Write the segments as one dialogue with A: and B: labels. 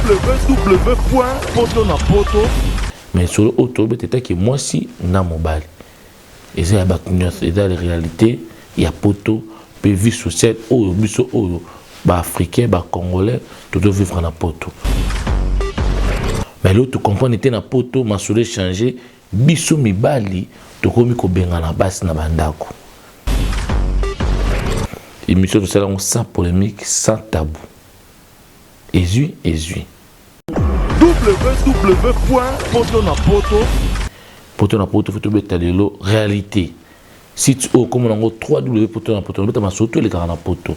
A: www poto na poto.
B: Mais solo oyo tobeta etaki mwasi na mobali, eza ya bato nyonso, eza réalité ya poto mpe vie sociale oyo biso oyo baafricain, bacongolais tozovivre na poto. Mais lelo tocomprendre te, na poto masolo échange, biso mibali tokomi kobengana basi na bandako. Émission tosala yango sans polémique, sans tabou. Ezwi ezwi.
A: www poto na poto.
B: Poto na poto, faut tobeta lelo réalité. Site oyo komona yango 3W poto na poto, nabeta masolo to elekaka na poto.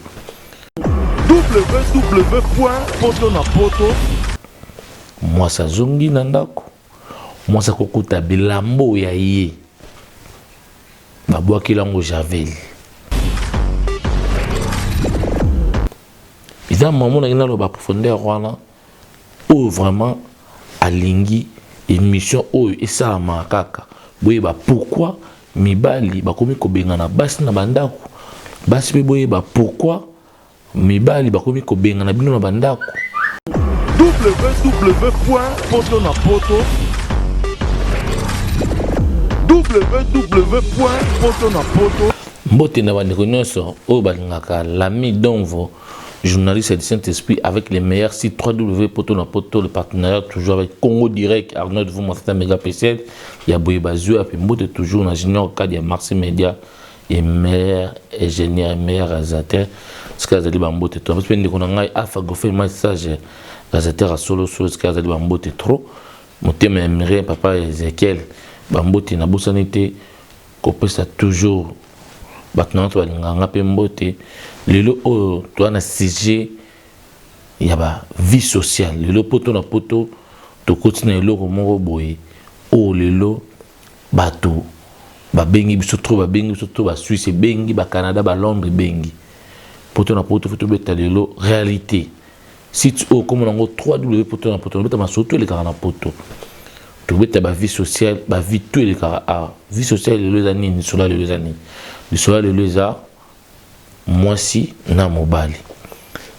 A: www poto na poto.
B: Mwasi azongi na ndako, mwasi akokuta bilambo ya ye babwakeli yango javel. Eza mama nangi naloba profondeur wana oyo vraiment alingi émission oyo esalamaka kaka boyeba pourquoi mibali bakomi kobengana basi na bandako, basi mpe boyeba pourquoi mibali bakomi kobengana bino na bandako.
A: www poto na poto. www poto na poto.
B: Mbote na bandeko nyonso oyo balingaka l'ami Donvo, journaliste du Saint-Esprit avec les meilleurs sites 3W Poto na Poto, le partenariat toujours avec Congo Direct, Arnaud Vuma, c'est un méga PC, ya Boye Bazou, et puis mbote toujours na Junior Cad, ya Marcy Media, et meilleur ingénieur, meilleur réalisateur, ce que azali ba mbote trop. Parce que ndeko na ngai Alpha Goffé message réalisateur à solo solo, ce que azali ba mbote trop. Motema ya Mireille, papa Ezekiel, ba mbote na bosani te kopesa toujours bato na bato balingaka nga mpe mbote. Lelo oyo toza na sujet ya ba vie sociale. Lelo poto na poto tokoti na eloko moko boye oyo lelo bato babengi biso trop, babengi biso trop, basuisse ebengi, bacanada, balondres ebengi. Poto na poto, faut tobeta lelo réalité. Site oyo komona yango 3W poto na poto, nabeta masolo to elekaka na poto, tobeta ba vie sociale, ba vie to elekaka awa. Vie sociale lelo eza nini? Lisolo lelo eza nini? Lisolo lelo eza mwasi na mobali.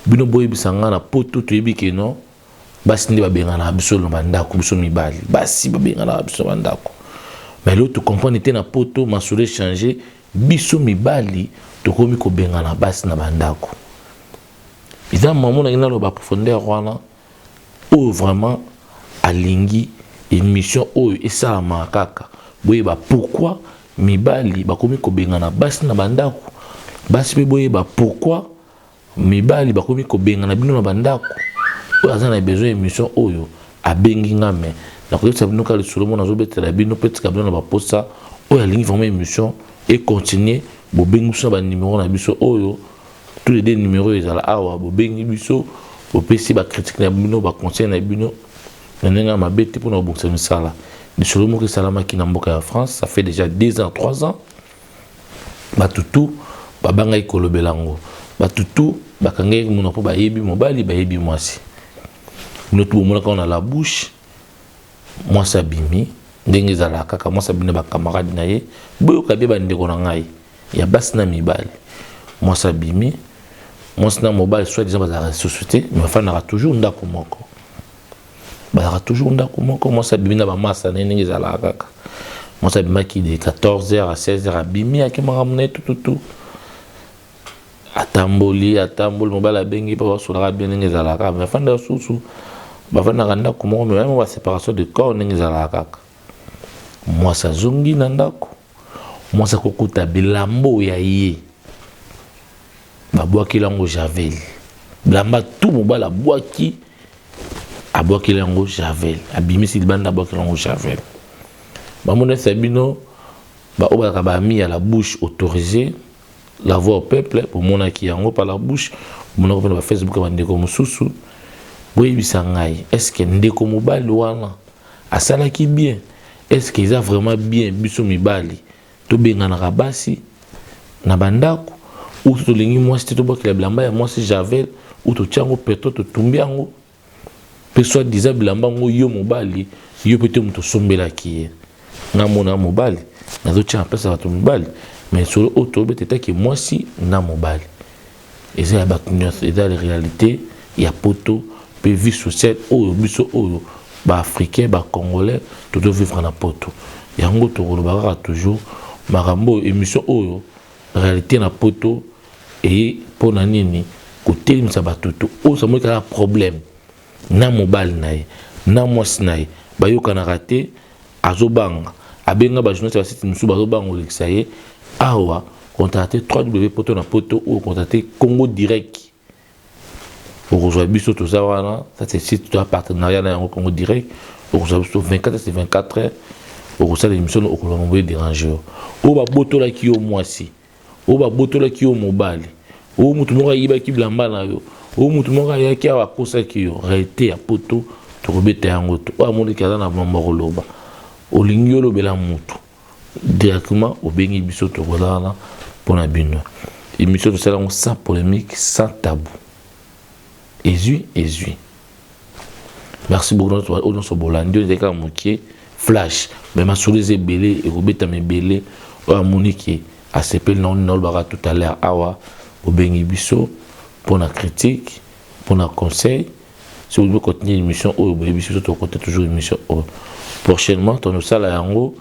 B: Bino boyebisa nga, na poto toyebi ke non, basi nde babenganaka biso na bandako, biso mibali basi babenganaka biso na bandako. Mais lelo tocomprendre te, na poto masolo échange, biso mibali tokomi kobengana basi na bandako. Eza mama nangi naloba profondeur wana oyo vraiment alingi émission oyo esalamaka kaka boyeba pourquoi mibali bakomi kobengana basi na bandako, basi mpe boyeba pourquoi mibali bakomi kobengana bino na bandako. Oyo aza na besoin émission oyo abengi nga, me nakoyebisa bino kaka lisolo moko nazobetela bino mpe tika bino na baposa. Oyo alingi vraiment émission econtinue, bobengi biso na banimero na biso oyo, tous les deux numéros ezala awa. Bobengi biso, bopesi bacritique na bino, baconseil na bino na ndenge ya mabe te, mpona kobongisa misala. Lisolo moko esalamaki na mboka ya France, ça fait déjà 2 ans, 3 ans. Bato tu babangaki kolobela yango, bato tu bakangaki monoko mpo bayebi mobali, bayebi mwasi. Bino tu bomonaka wana la bouche, mwasi abimi ndenge ezalaka kaka, mwasi abimi na bacamarade na ye. Boyoka bie, bandeko na ngai ya basi na mibali, mwasi abimi, mwasi na mobali soit disant bazalaka lisusu te, mais bafandaka toujours ndako moko, bazalaka toujours ndako moko. Mwasi abimi na bamasa na ye ndenge ezalaka kaka. Mwasi abimaki de 14 heures à 16 heures, abimi, ake makambo na ye tututu, atamboli, atamboli. Mobali abengi mpe basolaka bien ndenge ezalaka, mais afandaka susu, bafandaka ndako moko, mais bayamo baséparation de corps ndenge ezalaka kaka. Mwasi azongi na ndako, mwasi akokuta bilambo ya ye babwakeli yango javel. Bilamba tu mobali abwaki, abwakeli yango javel, abimisi libanda, abwakeli yango javel. Bamonesa bino baoyo bazalaka baami ya la bouche autorisée, la voix au peuple, bomonaki yango par la bouche, bomonaki mpe na bafacebook ya bandeko mosusu. Boyebisa ngai, est ce que ndeko mobali wana asalaki bien? Est ce que eza vraiment bien biso mibali tobenganaka basi na bandako, ou tolingi mwasi te, tobwakela bilamba ya mwasi javel, ou totia yango pétrole, totumbi yango, mpe soit disant bilamba yango yo mobali, yo mpe te moto osombelaki ye? Nga mona mobali nazotia na place ya bato mibali, mais solo oyo tobeta etaki mwasi na mobali, eza ya bato nyonso, eza réalité ya poto. Mpe vie sociale oyo biso oyo baafricain, bacongolais tozovivre na poto, yango tokoloba kaka toujours makambo oyo. Émission oyo, Réalité na Poto, eye mpona nini? Kotelemisa bato to oyo samoi kaka problème na mobali na ye, na mwasi na ye, bayokanaka te, azobanga abenga bajournaliste, basite mosusu bazobanga olekisa ye awa. Contacte 3W Poto na Poto oyo, contacte Congo Direct, okozwa biso. Toza wana, ça c'est site toza partenariat na yango, Congo Direct. Okozwa biso 24 sur 24 heures. Okosala émission, okolonga boye dérange yo. Oyo babotolaki yo mwasi, oyo babotolaki yo mobali, oyo motu moko ayibaki bilamba na yo, oyo motu moko ayaki awa akosaki yo, réalité ya poto tokobeta yango. To oyo amoniki aza na mambo koloba, olingi olobela motu directement, obengi biso, tokoza wana mpona bino. Émission tosala yango sans polémique, sans tabou. Ezwi, ezwi. Merci beaucoup oyo nyonso bolandi. Oyo ezali kaka mokie flash, mais masolo eza ebele, ekobetama ebele. Oyo amoniki asepeli na nini olobaka tout à l'heure awa, obengi biso mpona critique, mpona conseil. Si vous voulez continuer émission oyo, boyebi biso, tokote toujours émission oyo prochainement. Tonosala yango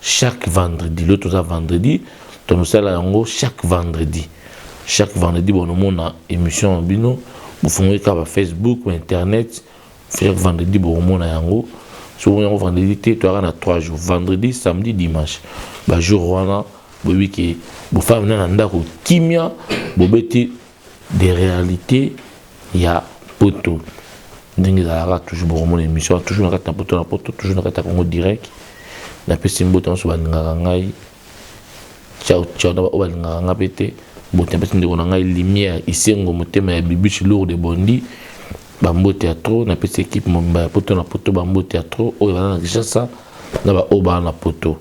B: chaque vendredi. Lo toza vendredi, tonosala yango chaque vendredi. Chaque vendredi bonomona émission na bino. Bofungoli kaka bafacebook, bainternet, chaque vendredi bokomona yango. Soki yango vendredi te, toyaka na 3 jours: vendredi, samedi, dimanche. Bajour wana boyebi ke bofanda na ndako kimia, bobeti des réalités ya poto ndenge ezalaka toujours. Bokomona émission toujours na kati na Poto na Poto, toujours na kati ya Congo Direct. Napesi mbote nyonso balingaka ngai. Ciao ciao na baoyo balingaka ngai mpe te. Mbote napesi ndeko na ngai Lumière Isengo, motema ya Bibiche Lourde Bondi, bambote ya trop. Napesi équipe mobimba ya Poto na Poto bambote ya trop, oyo baza na Kinshasa na baoyo baa na poto.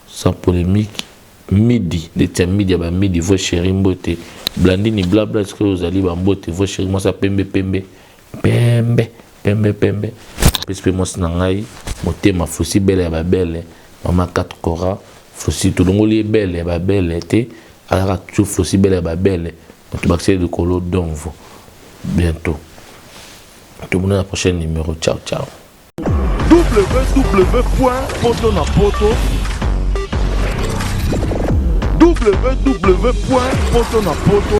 B: Sans polémique, midi neti ya midi ya bamidi. Vrai chéri, mbote Blandini blabla, soki ozali, bambote vrai chéri, mwasi ya pembe pembe pembe pembe pembe. Apesi mpe mwasi na ngai motema, Fosi bele ya babele, mama 4 cora Fosi. Tolongoli ye bele ya babele te, azalaka toujours Fosi bele ya babele. Moto bakiseli likolo donvo. Bientôt tomona na prochaine numéro. Ciao ciao.
A: www.poto na poto, www.poto na poto.